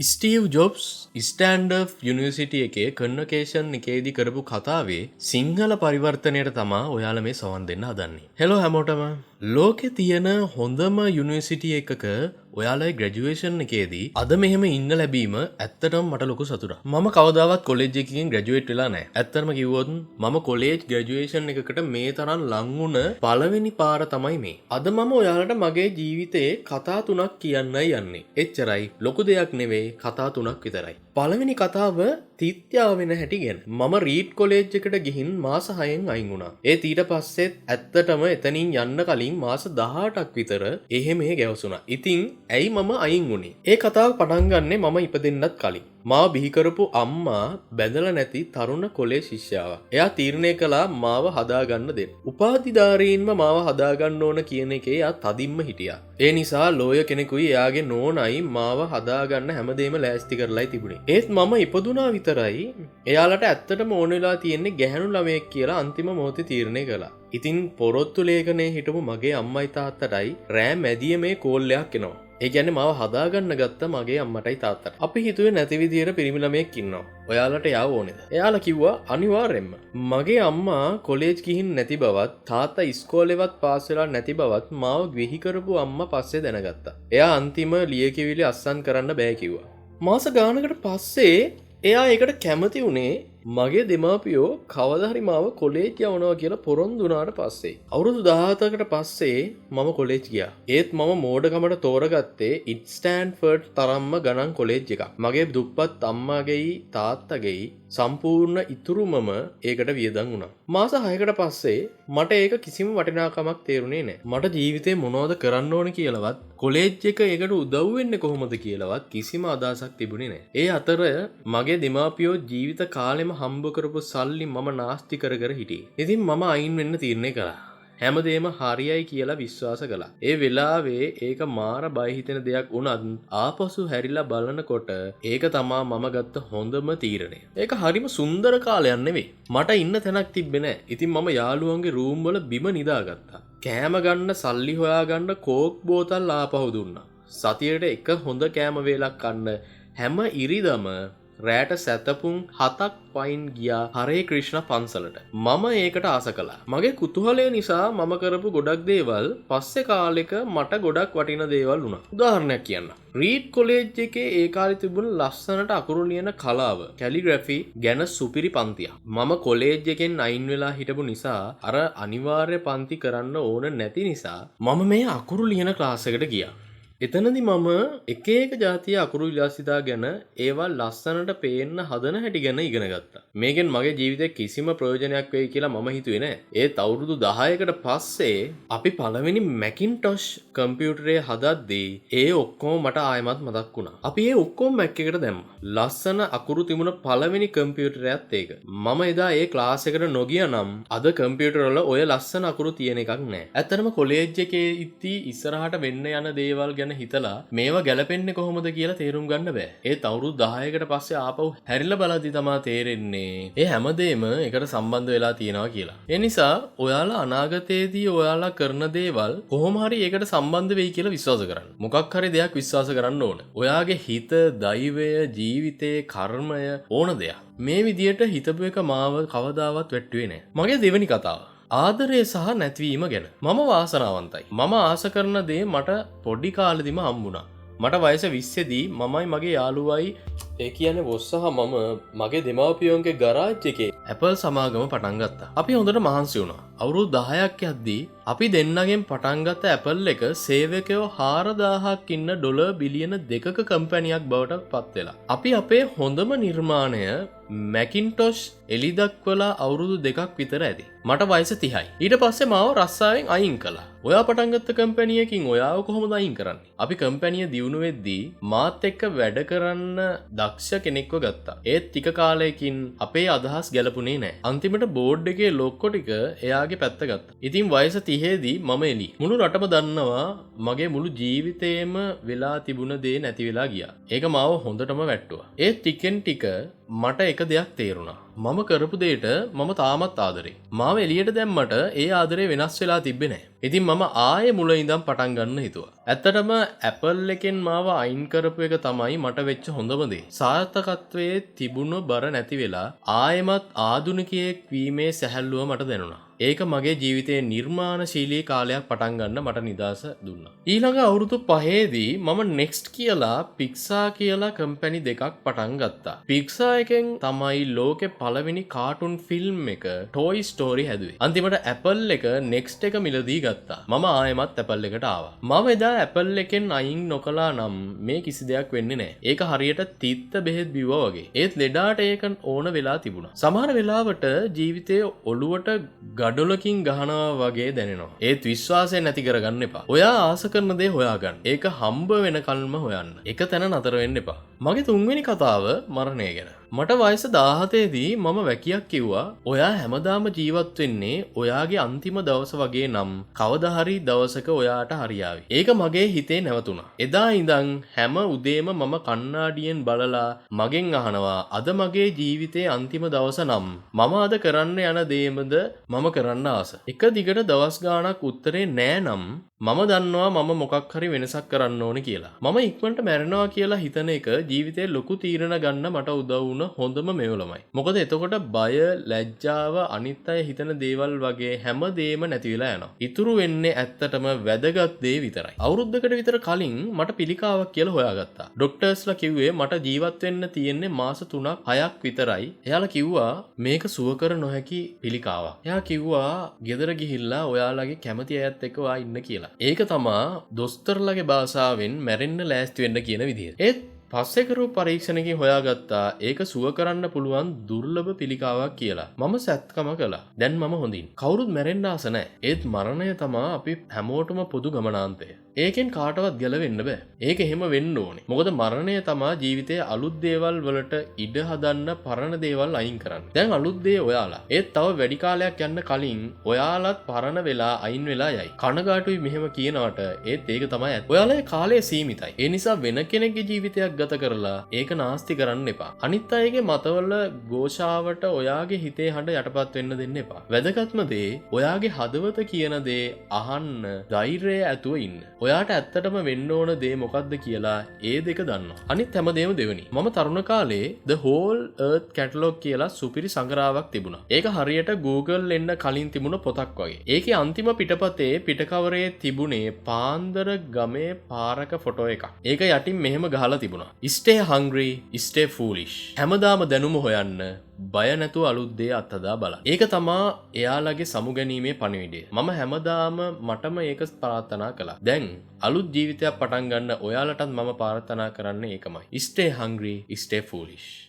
Steve Jobs ස්ටෑන්ෆඩ් university එකේ කන්වොකේෂන් එකේදී කරපු කතාවේ සිංහල පරිවර්තනයට තමා ඔයාලා මේ සවන් දෙන්න හදන්නේ. හෙලෝ හැමෝටම. ලෝකේ තියෙන හොඳම යුනිවර්සිටි එකක ඔයාලගේ ග්‍රැජුවේෂන් එකේදී අද මෙහෙම ඉන්න ලැබීම ඇත්තටම මට ලොකු සතුටක්. මම කවදාවත් කොලෙජ් එකකින් ග්‍රැජුවේට් වෙලා නැහැ. ඇත්තටම කිව්වොත් මම කොලෙජ් ග්‍රැජුවේෂන් එකකට මේ තරම් ලං වුණ පළවෙනි පාර තමයි මේ. අද මම ඔයාලට මගේ ජීවිතේ කතා තුනක් කියන්නයි යන්නේ. එච්චරයි. ලොකු දෙයක් නෙවෙයි, කතා තුනක් විතරයි. පළවෙනි කතාව තිත්‍යා වෙන හැටි ගැන. මම රීඩ් කොලේජ් එකට ගිහින් මාස 6න් අයින් වුණා. ඒත් ඊට පස්සෙත් ඇත්තටම එතනින් යන්න කලින් මාස 18ක් විතර එහෙ මෙහෙ ගැවසුණා. ඉතින් ඇයි මම අයින් වුණේ? ඒ කතාව පටන් ගන්නෙ මම ඉපදෙන්නත් කලින්. මාව බිහි කරපු අම්මා බැඳලා නැති තරුණ කොලේ ශිෂ්‍යාවක්. එයා තීරණය කළා මාව හදාගන්න දෙන්න. උපාධිධාරීන්ම මාව හදාගන්න ඕන කියන එකේ එයා තදින්ම හිටියා. ඒ නිසා ලෝයර් කෙනෙකුයි එයාගේ නෝනයි මාව හදාගන්න හැමදේම ලෑස්ති කරලායි තිබුණේ. ඒත් මම ඉපදුනා විතරයි එයාලට ඇත්තටම ඕන වෙලා තියෙන්නේ ගැහැණු ළමයෙක් කියලා අන්තිම මොහොතේ තීරණය කළා. ඉතින් පොරොත්තු ලේඛනයේ හිටපු මගේ අම්මයි තාත්තටයි රෑ මැදිය මේ කෝල් එකක් එනවා. ඒ කියන්නේ මාව හදාගන්න ගත්ත මගේ අම්මටයි තාත්තට. අපි හිතුවේ නැති විදියට පිරිමි ළමයෙක් ඉන්නවා. ඔයාලට එයාව ඕනේද? එයාලා කිව්වා අනිවාර්යෙන්ම. මගේ අම්මා කොලේජ් ගිහින් නැති බවත් තාත්තා ඉස්කෝලේවත් පාස් වෙලා නැති බවත් මාව බිහි කරපු අම්මා පස්සේ දැනගත්තා. එයා අන්තිම ලියකියවිලි අස්සන් කරන්න බෑ කිව්වා. මාස ගානකට පස්සේ එයා ඒකට කැමති වුණේ මගේ දෙමාපියෝ කවදා හරි මාව කොලේජ් යවනවා කියලා පොරොන්දු වුණාට පස්සේ. අවුරුදු 17කට පස්සේ මම කොලේජ් ගියා. ඒත් මම මෝඩකමට තෝරගත්තේ ස්ටෑන්ෆර්ඩ් තරම්ම ගණන් කොලේජ් එකක්. මගේ දුප්පත් අම්මාගෙයි තාත්තගෙයි සම්පූර්ණ ඉතුරුමම ඒකට වියදම් වුණා. මාස 6කට පස්සේ මට ඒක කිසිම වටිනාකමක් තේරුණේ නෑ. මට ජීවිතේ මොනවද කරන්න ඕන කියලාවත්, කොලේජ් එක ඒකට උදව් වෙන්නේ කොහොමද කියලාවත් කිසිම අදහසක් තිබුණේ නෑ. ඒ අතර මගේ දෙමාපියෝ ජීවිත කාලෙම හම්බ කරපු සල්ලි මම නාස්ති කර කර හිටියේ. ඉතින් මම අයින් වෙන්න තීරණය කළා. හැමදේම හරියයි කියලා විශ්වාස කළා. ඒ වෙලාවේ ඒක මාර බය හිතෙන දෙයක් වුණත් ආපසු හැරිලා බලනකොට ඒක තමා මම ගත්ත හොඳම තීරණය. ඒක හරිම සුන්දර කාලයක් නෙවෙයි. මට ඉන්න තැනක් තිබ්බේ නෑ. ඉතින් මම යාළුවන්ගේ රූම් වල බිම නිදාගත්තා. කෑම ගන්න සල්ලි හොයාගන්න කෝක් බෝතල් ආපහු දුන්නා. සතියට එක හොඳ කෑම වේලක් කන්න හැම ඉරිදම රෑට සැතපුම් 7ක් පයින් ගියා හරේ ක්‍රිෂ්ණ පන්සලට. මම ඒකට ආස කළා. මගේ කුතුහලය නිසා මම කරපු ගොඩක් දේවල් පස්සේ කාලෙක මට ගොඩක් වටින දේවල් වුණා. උදාහරණයක් කියන්න. රීඩ් කොලේජ් එකේ ඒ කාලේ තිබුණ ලස්සනට අකුරු ලියන කලාව, කැලිග්‍රැෆි ගැන සුපිරි පන්තියක්. මම කොලේජ් එකෙන් අයින් වෙලා හිටපු නිසා අර අනිවාර්ය පන්ති කරන්න ඕන නැති නිසා මම මේ අකුරු ලියන ක්ලාස් එකට ගියා. එතනදි මම එක එක ජාතිය අකුරු විලාසිතා ගැන, ඒවා ලස්සනට පේන්න හදන හැටි ගැන ඉගෙන ගත්තා. මේකෙන් මගේ ජීවිතේ කිසිම ප්‍රයෝජනයක් වෙයි කියලා මම හිතුවේ නෑ. ඒත් අවුරුදු 10කට පස්සේ අපි පළවෙනි මැකින්ටොෂ් කම්පියුටරේ හදද්දී ඒ ඔක්කොම මට ආයෙමත් මතක් වුණා. අපි ඒ ඔක්කොම මැක් එකට දැම්මා. ලස්සන අකුරු තිබුණ පළවෙනි කම්පියුටරයත් ඒක. මම එදා ඒ ක්ලාස් එකට නොගියා නම් අද කම්පියුටර් වල ඔය ලස්සන අකුරු තියෙන එකක් නෑ. ඇත්තටම කොලේජ් එකේ ඉද්දී ඉස්සරහට වෙන්න යන දේවල් ගැන හිතලා මේවා ගැලපෙන්නේ කොහොමද කියලා තේරුම් ගන්න බෑ. ඒත් අවුරුදු 10කට පස්සේ ආපහු හැරිලා බලද්දි තමා තේරෙන්නේ ඒ හැමදේම එකට සම්බන්ධ වෙලා තියෙනවා කියලා. ඒ නිසා ඔයාලා අනාගතයේදී ඔයාලා කරන දේවල් කොහොම හරි ඒකට සම්බන්ධ වෙයි කියලා විශ්වාස කරන්න. මොකක් හරි දෙයක් විශ්වාස කරන්න ඕන. ඔයාගේ හිත, දෛවය, ජීවිතේ, කර්මය ඕන දෙයක්. මේ විදියට හිතපු එක මාව කවදාවත් වැට්ටුවේ නෑ. මගේ දෙවෙනි කතාව. ආදරය සහ නැතිවීම ගැන. මම වාසනාවන්තයි. මම ආස කරන දේ මට පොඩි කාලෙදිම හම්බුණා. මට වයස 20දී මමයි මගේ යාළුවයි, ඒ කියන්නේ බොස් සහ මම, මගේ දෙමාපියන්ගේ ගරාජ් එකේ Apple සමාගම පටන් ගත්තා. අපි හොඳට මහන්සි වුණා. අවුරුදු 10ක් යද්දී අපි දෙන්නගෙන් පටන් ගත්ත Apple එක සේවකයෝ 4000ක් ඉන්න ඩොලර් බිලියන 2ක කම්පැනියක් බවට පත් වෙලා. අපි අපේ හොඳම නිර්මාණය මැකින්ටොෂ් එලි දක්වලා අවුරුදු 2ක් විතර ඇති. මට වයස 30යි. ඊට පස්සේ මාව රස්සාවෙන් අයින් කළා. ඔයා පටන් ගත්ත කම්පැනි එකකින් ඔයාව කොහොමද අයින් කරන්නේ? අපි කම්පැනිය දියුණු වෙද්දී මාත් එක්ක වැඩ කරන්න දක්ෂ කෙනෙක්ව ගත්තා. ඒත් ටික කාලයකින් අපේ අදහස් ගැලපුණේ නෑ. අන්තිමට බෝඩ් එකේ ලොක්කො ටික එයාගේ පැත්ත ගත්තා. ඉතින් වයස 2030 දී මම එළි. මුළු රටම දන්නවා මගේ මුළු ජීවිතේම වෙලා තිබුණ දේ නැති වෙලා ගියා. ඒක මාව හොඳටම වැට්ටුවා. ඒ ටිකෙන් ටික මට එක දෙයක් තේරුණා. මම කරපු දෙයට මම තාමත් ආදරේ. මාව එළියට දැම්මට ඒ ආදරේ වෙනස් වෙලා තිබ්බේ නෑ. ඉතින් මම ආයේ මුල ඉඳන් පටන් ගන්න හිතුවා. ඇත්තටම Apple එකෙන් මාව අයින් කරපු එක තමයි මට වෙච්ච හොඳම දේ. සාර්ථකත්වයේ තිබුණ බර නැති වෙලා ආයෙමත් ආධුනිකයෙක් වීමේ සැහැල්ලුව මට දැනුණා. ඒක මගේ ජීවිතයේ නිර්මාණශීලී කාලයක් පටන් ගන්න මට නිදහස දුන්නා. ඊළඟ අවුරුදු 5ේදී මම Next කියලා Pixar කියලා කම්පැනි දෙකක් පටන් ගත්තා. Pixar එකෙන් තමයි ලෝකෙ පළවෙනි කාටුන් ෆිල්ම් එක Toy Story හැදුවේ. අන්තිමට Apple එක Next එක මිලදී ගත්තා. මම ආයෙමත් Apple එකට ආවා. මම එදා Apple එකෙන් අයින් නොකළා නම් මේ කිසි දෙයක් වෙන්නේ නැහැ. ඒක හරියට තිත්ත බෙහෙත් බිව්වා වගේ. ඒත් ලෙඩාට ඒක ඕන වෙලා තිබුණා. සමහර වෙලාවට ජීවිතයේ ඔළුවට ගඩොලකින් ගහනවා වගේ දැනෙනවා. ඒත් විශ්වාසය නැති කරගන්න එපා. ඔයා ආස කරන දේ හොයාගන්න. ඒක හම්බ වෙනකල්ම හොයන්න. එක තැන නතර වෙන්න එපා. මගේ තුන්වෙනි කතාව මරණය ගැන. මට වයස 17 දී මම වැකියක් කිව්වා, ඔයා හැමදාම ජීවත් වෙන්නේ ඔයාගේ අන්තිම දවස වගේ නම් කවදා හරි දවසක ඔයාට හරියාවි. ඒක මගේ හිතේ නැවතුණා. එදා ඉඳන් හැම උදේම මම කණ්ණාඩියෙන් බලලා මගෙන් අහනවා, අද මගේ ජීවිතේ අන්තිම දවස නම් මම අද කරන්න යන දේමද මම කරන්න ආස. එක දිගට දවස් ගාණක් උත්තරේ නෑ නම් මම දන්නවා මම මොකක් හරි වෙනසක් කරන්න ඕනේ කියලා. මම ඉක්මනට මැරෙනවා කියලා හිතන එක ජීවිතේ ලොකු තීරණ ගන්න මට උදව් වුණ හොඳම මෙවලමයි. මොකද එතකොට බය, ලැජ්ජාව, අනිත් අය හිතන දේවල් වගේ හැම දේම නැති වෙලා යනවා. ඉතුරු වෙන්නේ ඇත්තටම වැදගත් දේ විතරයි. අවුරුද්දකට විතර කලින් මට පිළිකාවක් කියලා හොයාගත්තා. ඩොක්ටර්ස්ලා කිව්වේ මට ජීවත් වෙන්න තියෙන්නේ මාස 3ක් 6ක් විතරයි. එයාලා කිව්වා මේක සුව කර නොහැකි පිළිකාවක්. එයා කිව්වා ගෙදර ගිහිල්ලා ඔයාලගේ කැමති අයත් එක්ක ඔයා ඉන්න කියලා. ඒක තමා දොස්තරලගේ භාෂාවෙන් මැරෙන්න ලෑස්ති වෙන්න කියන විදිය. ඒත් පස්සේ කරපු පරීක්ෂණකින් හොයාගත්තා ඒක සුව කරන්න පුළුවන් දුර්ලභ පිළිකාවක් කියලා. මම සැත්කම කළා. දැන් මම හොඳින්. කවුරුත් මැරෙන්න ආස නැහැ. ඒත් මරණය තමා අපි හැමෝටම පොදු ගමනාන්තය. ඒකෙන් කාටවත් ගැලවෙන්න බෑ. ඒක එහෙම වෙන්න ඕනේ. මොකද මරණය තමා ජීවිතයේ අලුත් දේවල් වලට ඉඩ හදන්න පරණ දේවල් අයින් කරන්න. දැන් අලුත් දේ ඔයාලා. ඒත් තව වැඩි කාලයක් යන්න කලින් ඔයාලත් පරණ වෙලා අයින් වෙලා යයි. කනගාටුයි මෙහෙම කියනවට, ඒත් ඒක තමයි ඇත්ත. ඔයාලගේ කාලය සීමිතයි. ඒ නිසා වෙන කෙනෙක්ගේ ජීවිතයක් ගත කරලා ඒක නාස්ති කරන්න එපා. අනිත් අයගේ මතවල ඝෝෂාවට ඔයාගේ හිතේ හඬ යටපත් වෙන්න දෙන්න එපා. වැදගත්ම දේ ඔයාගේ හදවත කියන දේ අහන්න ධෛර්යය ඇතුව ඉන්න. ඔයාට ඇත්තටම වෙන්න ඕන දේ මොකද්ද කියලා ඒ දෙක දන්නවා. අනිත් හැමදේම දෙවෙනි. මම තරුණ කාලේ The Whole Earth Catalog කියලා සුපිරි සංග්‍රහයක් තිබුණා. ඒක හරියට Google එන්න කලින් තිබුණ පොතක් වගේ. ඒකේ අන්තිම පිටපතේ පිටකවරේ තිබුණේ පාන්දර ගමේ පාරක ෆොටෝ එකක්. ඒක යටින් මෙහෙම ගහලා තිබුණා. "Stay hungry, stay foolish." හැමදාම දැනුම හොයන්න, බය නැතුව අලුත් දේ අත්හදා බලන්න. ඒක තමා එයාලගේ සමුගැනීමේ පණිවිඩය. මම හැමදාම මටම ඒක ප්‍රාර්ථනා කළා. දැන් අලුත් ජීවිතයක් පටන් ගන්න ඔයාලටත් මම ප්‍රාර්ථනා කරන්නේ ඒකමයි. Stay hungry, stay foolish.